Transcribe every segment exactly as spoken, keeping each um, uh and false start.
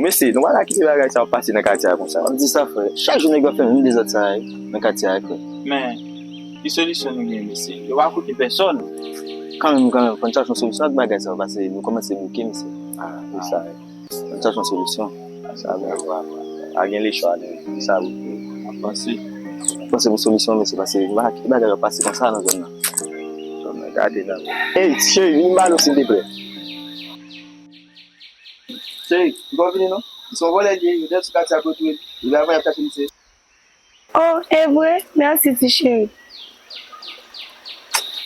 Mesye, nou pa ka kite bagay sa yo pase nan katye a konsa. M di sa, frè. Chak jou nèg yo ap fè menm dezòd sa yo nan katye a, frè. Men, ki solisyon nou gen, mesye? Yo pa koute pèsòn. Kanmenm, kanmenm, fò n chache yon solisyon ak bagay sa yo, paske nou kòmanse bouke, mesye. Ah, se sa. Fò n chache yon solisyon. Sa vre. Pa gen lechwa, men. Se sa, bouke. Panse. Panse pou solisyon, mesye, paske nou pa ka kite bagay yo pase konsa nan zòn nan. Zòn nan gate, nan. Ey, cheri, vin ba nou, silvouplè. Cheri, m pa vini non. Se yon vòlè l ye, yo desann sou katye a pou yo touye l. Epi apre y ap chache misye. Oh, e vre? Mèsi, ti cheri.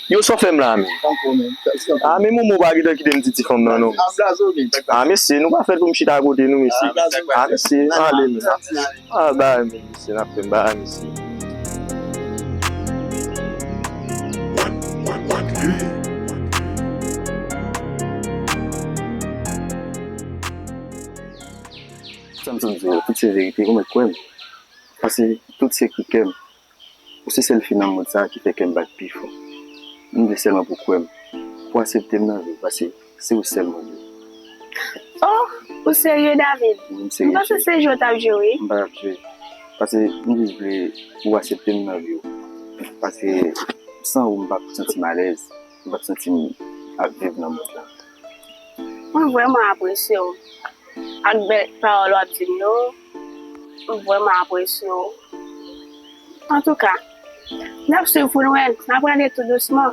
Yo, sa w fè m la, men? Tankou, men. A, men Momo pa gentan kite m ti ti fanm nan, non. A, blazo, men. A, mesye, nou pa fèt pou m chita akote nou, mesye. A, blazo. A, mesye, ale, men. A, ba, men, mesye, n ap fè m ba, mesye. Sa m sot di w, tout se verite, ou mèt kwè m. Pase tout sekrè kè m. Ou se sèl fi nan mond sa a ki fè kè m bat pi fò. M vle sèlman pou w kwè m, pou w aksepte m nan vi w, pase se ou sèl mwen vle. Oh, ou serye, David? Wi, m serye, cheri. M panse se jwe w t ap jwe, wi. M pa t ap jwe. Pase m jis vle ou aksepte m nan vi w. Pase san ou, m p ap santi m alèz. M p ap santi m ap viv nan mond lan. Mwen vrèman apresye w ak bèl pawòl w ap di m yo. M vrèman apresye w. Antouka, n ap swiv pou n wè, n ap rale tou dousman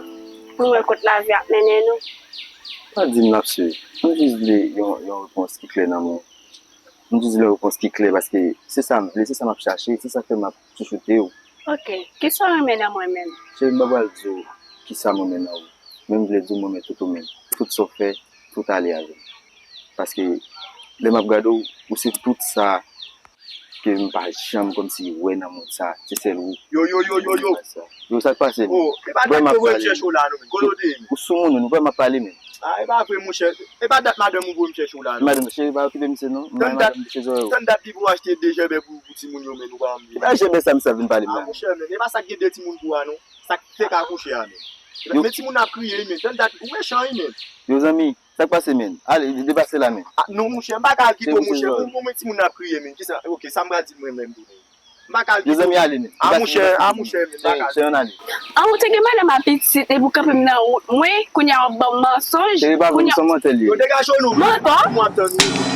pou n wè kot lavi ap mennen nou. Pa di m n ap swiv. M jis vle yon, yon repons ki klè nan men w. M jis vle yon repons ki klè paske se sa m vle, se sa m ap chache, se sa k fè m ap chouchoute w. Ok, kisa w renmen nan mwen menm? Cheri, m pa pral di w kisa m renmen nan ou, men m vle di w m renmen tout ou menm. Tout sa w fè, tout ale avè m. Paske lè m ap gade w, ou se tout sa ke m pa janm kòmsi wè nan mond sa, se sèl ou. Yo, yo, yo, yo, yo. Yo, sa k pase? Oh, e pa dat ke voye m chèche w la non, men. Kote w te ye? Ou sou moun, ou pa m ap pale, men. Ah, e pa vre, monchè. E pa dat madanm ou voye m chèche w la non. Madanm, cheri, pa okipe misye non. Tann dat, tann dat li pou achte de jèbè pou, pou timoun yo, men nou pa anvi. E pa jèbè sa misye ap vin pale m la. Ah, monchè, men, e pa sa k gen de timoun pou a non. Sa k fèk akouche a, men. Men timoun ap kriye, wi, men. Tann dat, ou mechan, wi, men. Yo, zanmi, sa k pase, men? Ale, depase la, men. Ah, non, monchè, m pa ka kite w, monchè. Ou, ou, men timoun ap kriye, men. Kisa, ok, sa m pral di mwen menm tou, men. M pa ka kite w. Yo, zanmi, ale, men. Ah, monchè, ah, monchè, men, m pa ka. Cheri, ann ale. An, ou te gen madanm ak pitit, epi w kanpe m nan wout mwen, kounye a w ap ban m mansonj. Cheri, pa vin, se yon mantè l ye. Yo, degaje w non. Mantè? Mwen ap tann ou.